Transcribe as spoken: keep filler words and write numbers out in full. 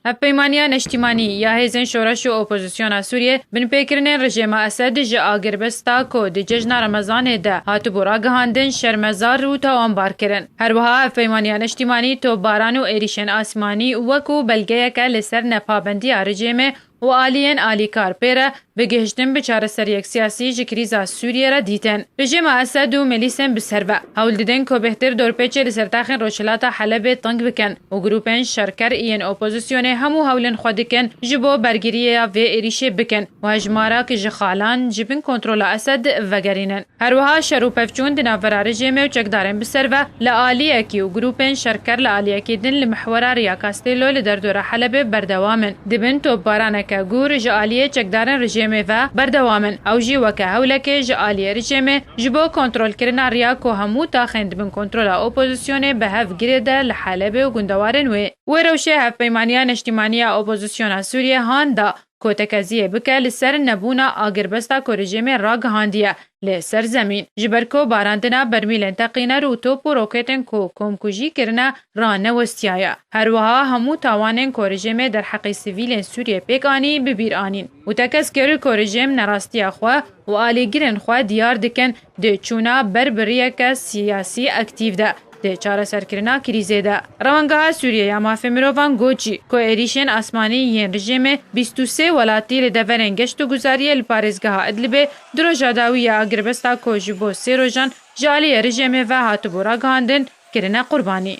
Hevpeymaniya Neştîmanî ya Hêzên Şoreş û Opozisyona Sûriyê binpêkirinên rejêma Esed ji agirbesta ku di cejna Remezanê de hatibû ragihandin şermezar û tawanbar kirin. Her wiha Hevpeymaniya Neştîmanî topbaran û êrîşên asmanî wekû belgeyeke li ser nepabendiya rejêmê û aliyên alîkar pê re bi gihiştin bi çareseriyek siyasî ji krîza Sûriyê re dîtin. Rejêma Esed û milîsên bi ser ve hewl didin ku bêhtir dorpêçê li ser taxên rojhilata Helebê teng bikin û grûpên şerker yên opozisyonê hemû hewlên xwe dikin ji bo bergiriya vê êrîşê bikin û hejmara ki ji xalan ji bin kontrola Esed vegerînin. Her wiha şer û pevçûn di navbera rejêmê û çekdarên bi ser ve li aliyekî û grûpên şerker li aliyekî din li mihwera Riya Castello li derdora Helebê berdewam in. Di bin topbaraneke gûr ji aliyê çekdarên rejêmê ve berdewam in. Ew jî weke hewlekê ji aliyê rejêmê ji bo kontrolkirina riya ku hemû taxên di bin kontrola opozisyonê bi hev girê de li Helebê û gundewarên wê. Wê rewşê Hevpeymaniya Neştîmaniya Opozisyona Sûriyê han da ku tekeziyê bike li ser nebûna agirbesta ku rejêmê ragihandiye li ser zemîn, ji ber ku barandina bermîlên teqîner û top û roketên ku komkujî kirine ranewestiyaye. Her wiha hemû tawanên ku rejêmê derheqê sivîlên Sûriyê pêk anî bi bîr anîn û tekez kir ku rejêm nerastiya xwe û alîgirên xwe diyar dikin di çûna ber bi riyeke siyasî aktîf de di çareserkirina krîzê de. Rewangeha Sûriyê ya Mafê Mirovan got jî ku êrîşên asmanî yên rejêmê bîst û sê welatî li deverên geşt û guzariyê li parêzgeha Idlibê di roja dawî ya agirbesta ku ji bo sê rojan ji aliyê rejêmê ve hatibû ragihandin, kirine qurbanî.